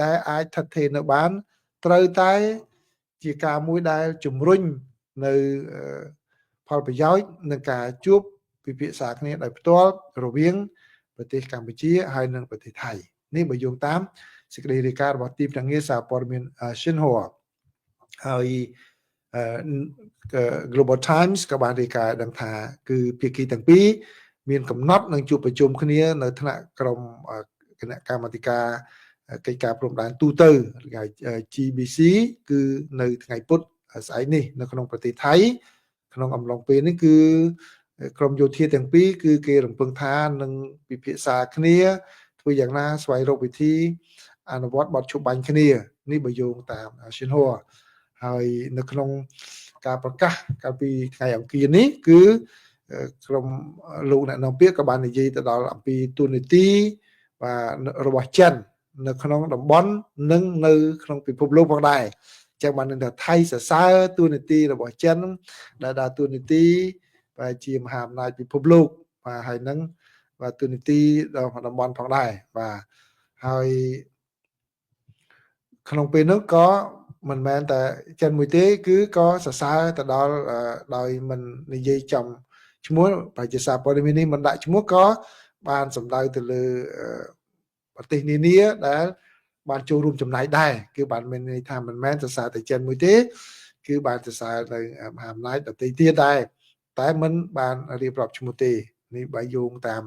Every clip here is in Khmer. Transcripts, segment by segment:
ដែលអាចថិតថេរនៅបានត្រូវតែជាការមួយដែលជំរុញនៅផលប្រយោជន៍និងការជួបពិភាក្សាគ្នាដោយផ្ទាល់រវាងប្រទេសកម្ពុជាហើយនិងប្រទេសថៃនេះបើយោងតាមសេចក្តីរាយការណ៍របស់ទីភ្នាក់ងារសារព័ត៌មាន Xinhua ហើយ Global Times ក៏បានរាយការណ៍ដឹងថាគឺភាគីទាំងពីរមានកំណត់នឹងជួបប្រជុំគ្នានៅថ្នាក់ក្រុមគណៈកម្មាធិការកិច្ចការព្រំដែនទូទៅគេហៅ GBC គឺនៅថ្ងៃពុធស្អែកនេះនៅក្នុងប្រទេសថៃក្នុងអំឡុងពេលនេះគឺក្រមយោធាទាំងពីរគឺគេរំពឹងថានឹងពិភាក្សាគ្នាធ្វើយ៉ាងណាស្វែងរកវិធីអនុវត្តបទឈប់បាញ់គ្នានេះបើយោងតាម Xinhua ហើយនៅក្នុងការប្រកាសកាលពីថ្ងៃអង្គារនេះគឺក្រុមលោកអ្នកនាំពាក្យក៏បាននិយាយទៅដល់អំពីទូនីតិបាទរបស់ចិននៅក្នុងតំបន់និងនៅក្នុងពិភពលោកផងដែរចឹងបាននឹងថាថៃសរសើរទូនីតិរបស់ចិនដែលដើរទូនីតិបាទជាមហាអំណាចពិភពលោកបាទហើយនឹងបាទទូនីតិដល់តំបន់ផងដែរបាទហើយក្នុងពេលនោះក៏មិនមែនតែចិនមួយទេគឺក៏សរសើរទៅដល់ដោយមិននិយាយចំឈ្មោះបើជាសារព័ត៌មាននេះមិនដាក់ឈ្មោះក៏បានសម្ដៅទៅលើប្រទេសនានាដែលបានចូលរួមចំណែកដែរគឺបានមានន័យថាមិនមែនសរសើរតែចិនមួយទេគឺបានសរសើរនៅមហាអំណាចដទៃទៀតដែរតែមិនបានរៀបរាប់ឈ្មោះទេនេះបើយោងតាម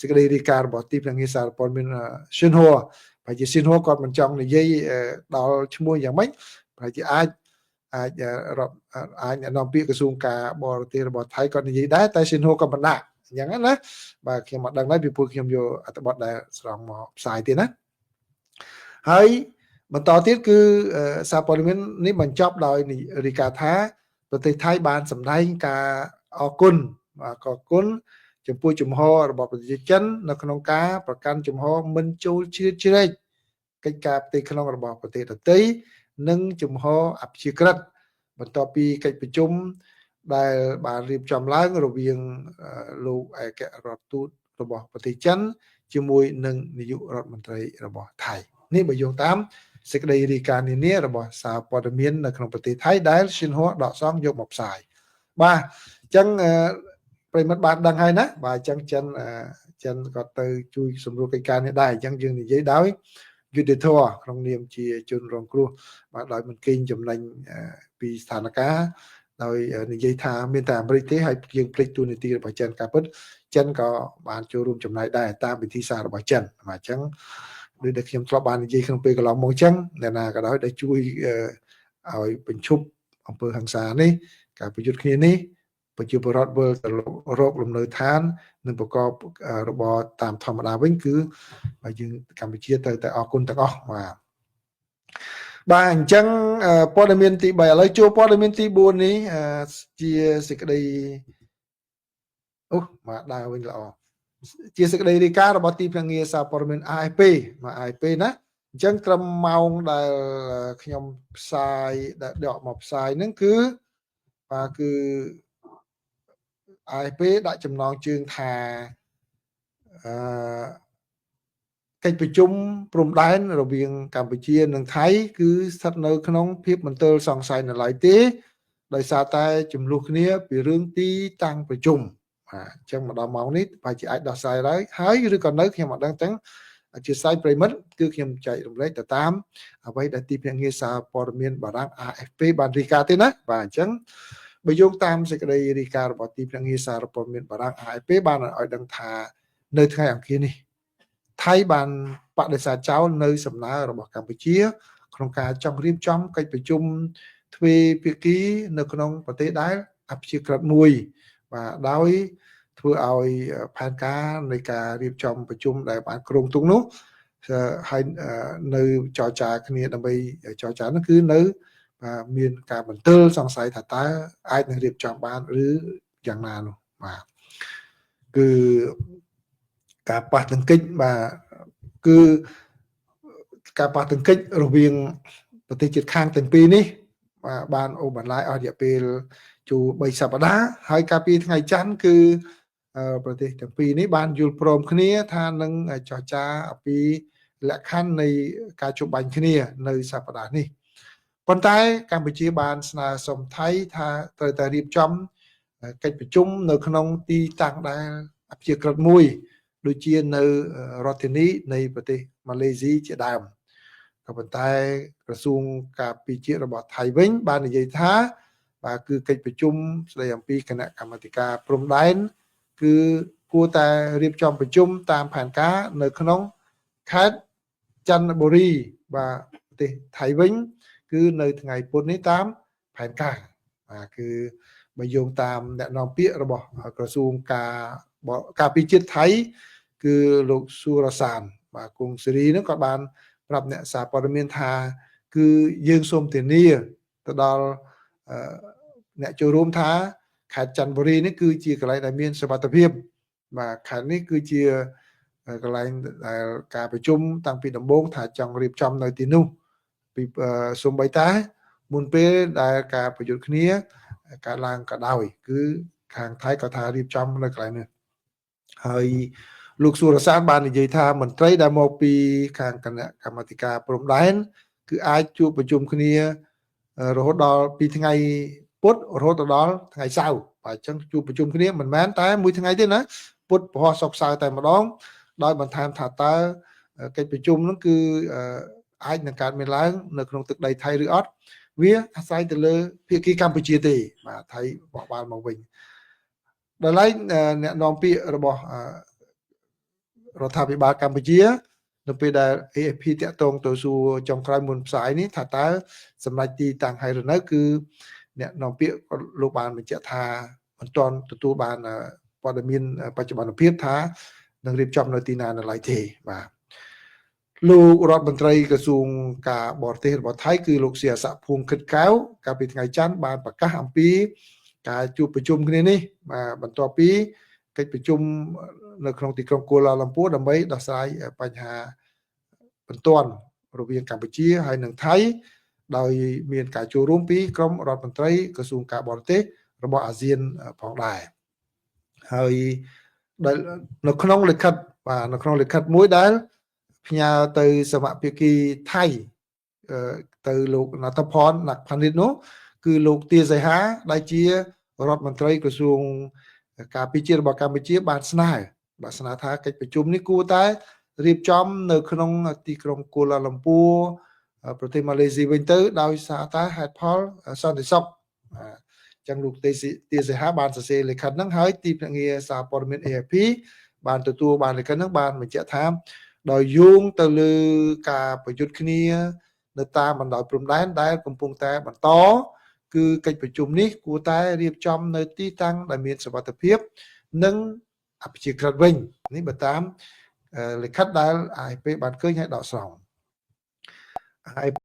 សេចក្តីរាយការណ៍របស់ទីភ្នាក់ងារសារព័ត៌មាន Xinhua ប្រហែលជា Xinhua គាត់មិនចង់និយាយដល់ឈ្មោះយ៉ាងម៉េចប្រហែលជាអាចអាចរាប់អាចអ្នកនាំពាក្យក្រសួងការបរទេសរបស់ថៃគាត់និយាយដែរតែ Xinhua ក៏មិនដាក់អញ្ចឹងណាបាទខ្ញុំអត់ដឹងដែរពីព្រោះខ្ញុំយកអត្ថបទដែលស្រង់មកផ្សាយទៀតណាហើយបន្តទៀតគឺសារព័ត៌មាននេះបញ្ចប់ដោយរាយការណ៍ថាប្រទេសថៃបានសម្ដែងការអរគុណបាទអរគុណចំពោះជំហររបស់ប្រទេសចិននៅក្នុងការប្រកាន់ជំហរមិនចូលជ្រៀតជ្រែកកិច្ចការផ្ទៃក្នុងរបស់ប្រទេសដទៃនិងជំហរអព្យាក្រឹតបន្ទាប់ពីកិច្ចប្រជុំដែលបានរៀបចំឡើងរវាងលោកឯករដ្ឋទូតរបស់ប្រទេសចិនជាមួយនឹងនាយករដ្ឋមន្ត្រីរបស់ថៃនេះបើយោងតាមសេចក្តីរាយការណ៍នានារបស់សារព័ត៌មាននៅក្នុងប្រទេសថៃដែល Xinhua ដកស្រង់យកមកផ្សាយបាទអញ្ចឹងប្រិមិត្តបានដឹងហើយណាបាទអញ្ចឹងចិនចិនក៏ទៅជួយសម្រួលកិច្ចការនេះដែរអញ្ចឹងយើងនិយាយដោយយុត្តិធម៌ក្នុងនាមជាជនរងគ្រោះបាទដោយមិនកេងចំណេញពីស្ថានភាពដោយនិយាយថាមានតែអាមេរិកទេហើយយើងភ្លេចតួនាទីរបស់ចិនការពិតចិនក៏បានចូលរួមចំណែកដែរតាមវិធីសាស្ត្ររបស់ចិនបាទអញ្ចឹងដូចដែលខ្ញុំធ្លាប់បាននិយាយក្នុងពេលកន្លងមកអញ្ចឹងអ្នកណាក៏ដោយដែលជួយឲ្យបញ្ឈប់អំពើហិង្សានេះការប្រយុទ្ធគ្នានេះប្រជាពលរដ្ឋវិលទៅរកលំនៅឋាននិងប្រកបរបរតាមធម្មតាវិញគឺបើយើងកម្ពុជាត្រូវតែអរគុណទាំងអស់បាទបាទអញ្ចឹងព័ត៌មានទី3ឥឡូវចូលព័ត៌មានទី4នេះជាសេចក្តីអូបាទដើរវិញល្អជាសេចក្តីរាយការណ៍របស់ទីភ្នាក់ងារសារព័ត៌មាន AFP មក AFP ណាអញ្ចឹងត្រឹមម៉ោងដែលខ្ញុំផ្សាយដែលដកមកផ្សាយហ្នឹងគឺបាទគឺ AFP ដាក់ចំណងជើងថាអឺកិច្ចប្រជុំព្រំដែនរវាងកម្ពុជានិងថៃគឺស្ថិតនៅក្នុងភាពមន្ទិលសង្ស័យនៅឡើយទេដោយសារតែចំនួនគ្នាពីរឿងទីតាំងប្រជុំបាទអញ្ចឹងមកដល់ម៉ោងនេះប្រហែលជាអាចដោះស្រាយហើយហើយឬក៏នៅខ្ញុំអត់ដឹងទាំងអធិស្ឋានប្រិមិត្តគឺខ្ញុំចែករំលែកទៅតាមអ្វីដែលទីភ្នាក់ងារសារព័ត៌មានបារាំង AFP បានរាយការណ៍ទេណាបាទអញ្ចឹងបើយោងតាមសេចក្តីរាយការណ៍របស់ទីភ្នាក់ងារសារព័ត៌មានបារាំង AFP បានឲ្យដឹងថានៅថ្ងៃអង្គារនេះថៃបានបដិសេធចោលនៅសំណើរបស់កម្ពុជា ក្នុងការចង់រៀបចំកិច្ចប្រជុំទ្វេភាគីនៅក្នុងប្រទេសដែលអព្យាក្រឹតមួយបាទដោយធ្វើឲ្យផែនការនៃការរៀបចំប្រជុំដែលបានគ្រោងទុកនោះហើយនៅចរចាគ្នាដើម្បីចរចានោះគឺនៅបាទមានការបន្ទិលសង្ស័យថាតើអាចនឹងរៀបចំបានឬយ៉ាងណានោះបាទគឺការប៉ះទង្គិចបាទគឺការប៉ះទង្គិចរវាងប្រទេសជិតខាងទាំងពីរនេះបាទបានអូបន្លាយអស់រយៈពេលជួ3សប្តាហ៍ហើយកាលពីថ្ងៃច័ន្ទគឺប្រទេសទាំងពីរនេះបានយល់ព្រមគ្នាថានឹងចរចាអំពី លក្ខខណ្ឌនៃការជួបបាញ់គ្នានៅសប្តាហ៍នេះប៉ុន្តែកម្ពុជាបានស្នើសុំថៃថាត្រូវតែរៀបចំកិច្ចប្រជុំនៅក្នុងទីតាំងដែលអព្យាក្រឹតមួយដូចជានៅរដ្ឋធានីនៃប្រទេសម៉ាឡេស៊ីជាដើមក៏ប៉ុន្តែក្រសួងការពារជាតិរបស់ថៃវិញបាននិយាយថាបាទគឺកិច្ចប្រជុំស្ដីអំពីគណៈកម្មាធិការព្រំដែនគឺគួរតែរៀបចំប្រជុំតាមផែនការនៅក្នុងខេត្តចន្ទបុរីបាទប្រទេសថៃវិញគឺនៅថ្ងៃពុធនេះតាមផែនការបាទគឺបើយោងតាមអ្នកនាំពាក្យរបស់ក្រសួងការពារជាតិថៃគឺលោកស៊ូរសានបាទគង់សេរីនឹងក៏បានប្រាប់អ្នកសារព័ត៌មានថាគឺយើងសូមធានាទៅដល់អ្នកចូលរួមថាខេត្តចន្ទបុរីនេះគឺជាកន្លែងដែលមានសុវត្ថិភាពបាទខេត្តនេះគឺជាកន្លែងដែលការប្រជុំតាំងពីដំបូងថាចង់រៀបចំនៅទីនោះពីសូម្បីតែមុនពេលដែលការប្រយុទ្ធគ្នាកើតឡើងក៏ដោយគឺខាងថៃក៏ថារៀបចំនៅកន្លែងនេះហើយលោកស៊ូរសានបាននិយាយថាមន្ត្រីដែលមកពីខាងគណៈកម្មាធិការព្រំដែនគឺអាចជួបប្រជុំគ្នារហូតដល់ពីថ្ងៃពុធរហូតដល់ថ្ងៃសៅរ៍បាទអញ្ចឹងជួបប្រជុំគ្នាមិនមែនតែមួយថ្ងៃទេណាពុធពហុសុក្រសៅរ៍តែម្ដងដោយបន្ថែមថាតើកិច្ចប្រជុំហ្នឹងគឺអាចនឹងកើតមានឡើងនៅក្នុងទឹកដីថៃឬអត់វាអាស្រ័យទៅលើភាគីកម្ពុជាទេបាទថៃបោះបាល់មកវិញដោយឡែកអ្នកនាំពាក្យរបស់រដ្ឋាភិបាលកម្ពុជានៅពេលដែល AFP តាក់ទងទៅសួរចុងក្រោយមុនផ្សាយនេះថាតើសម្រាប់ទីតាំងហើយឬនៅគឺអ្នកនាំពាក្យលោកបានបញ្ជាក់ថាមិនទាន់ទទួលបានព័ត៌មានបច្ចុប្បន្នភាពថានឹងរៀបចំនៅទីណានៅឡើយទេបាទលោករដ្ឋមន្ត្រីក្រសួងការបរទេសរបស់ថៃគឺលោកសៀស័កភួងខិតកែវកាលពីថ្ងៃច័ន្ទបានប្រកាសអំពីការជួបប្រជុំគ្នានេះបាទបន្ទាប់ពីកិច្ចប្រជុំនៅក្នុងទីក្រុងគូឡាឡាំពួរដើម្បីដោះស្រាយបញ្ហាបន្ទាន់រវាងកម្ពុជាហើយនិងថៃដោយមានការចូលរួមពីក្រុមរដ្ឋមន្ត្រីក្រសួងការបរទេសរបស់អាស៊ានផងដែរហើយដែលនៅក្នុងលិខិតបាទនៅក្នុងលិខិតមួយដែលផ្ញើទៅសមភាគីថៃទៅលោកណាត់ផនណាក់ផានិតនោះគឺលោកទាសីហាដែលជារដ្ឋមន្ត្រីក្រសួងការពារជាតិរបស់កម្ពុជាបានស្នើបាទស្នើថាកិច្ចប្រជុំនេះគួរតែរៀបចំនៅក្នុងទីក្រុងគូឡាឡាំពួរប្រទេសម៉ាឡេស៊ីវិញទៅដោយសារតែហេតុផលសន្តិសុខបាទចឹងលោកទាសីហាបានសរសេរលិខិតហ្នឹងហើយទីភ្នាក់ងារសារព័ត៌មាន AFP បានទទួលបានលិខិតហ្នឹងបានបញ្ជាក់ថាដោយយោងទៅលើការប្រយុទ្ធគ្នានៅតាមបណ្ដោយព្រំដែនដែលកំពុងតែបន្តគឺកិច្ចប្រជុំនេះគួរតែរៀបចំនៅទីតាំងដែលមានសុវត្ថិភាពនិងអព្យាក្រឹតវិញនេះបើតាមលិខិតដែល AFP បានឃើញហើយដកស្រង់